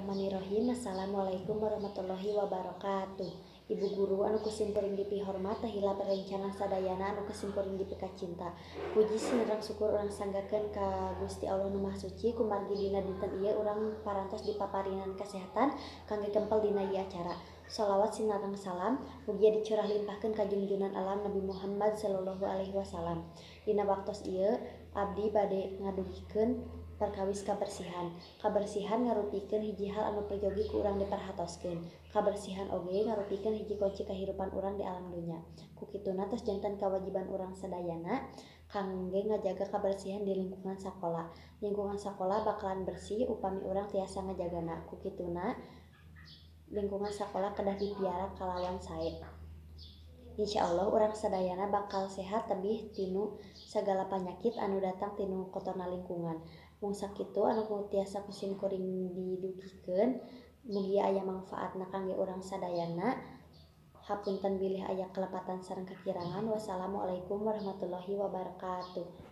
Bismillahirrahmanirrahim. Assalamualaikum warahmatullahi wabarakatuh. Ibu guru anu ku simkuring dipihormat, teu hilap rerencangan sadayana anu ku simkuring dipikacinta. Puji sareng syukur urang sanggakeun ka Gusti Allah Nu Maha Suci, kumargi dina dinten ieu urang parantos dipaparinan kasehatan kangge kempel dina ieu acara. Shalawat sinareng salam mugia dicurah limpahkeun ka junjunan alam, Nabi Muhammad sallallahu alaihi wasallam. Dina waktos ieu abdi bade ngadugikeun perkawis kabersihan. Kabersihan ngarupikeun hiji hal anu peryogi ku urang diperhatoskeun. Kabersihan oge ngarupikeun hiji kunci kahirupan urang di alam dunya. Ku kituna tos janten kawajiban urang sadayana kangge ngajaga kabersihan di lingkungan sakola. Lingkungan sakola bakalan bersih upami urang tiasa ngajagana. Ku kituna lingkungan sakola kedah dipiara kalawan sae. Insyaallah urang sadayana bakal sehat tebih tina sagala panyakit anu datang tina kotorna lingkungan. Mung sakitu anu tiasa ku simkuring didugikeun, mugia aya mangfaatna kangge urang sadayana. Hapunten bilih aya kalepatan sareng kakirangan. Wassalamualaikum warahmatullahi wabarakatuh.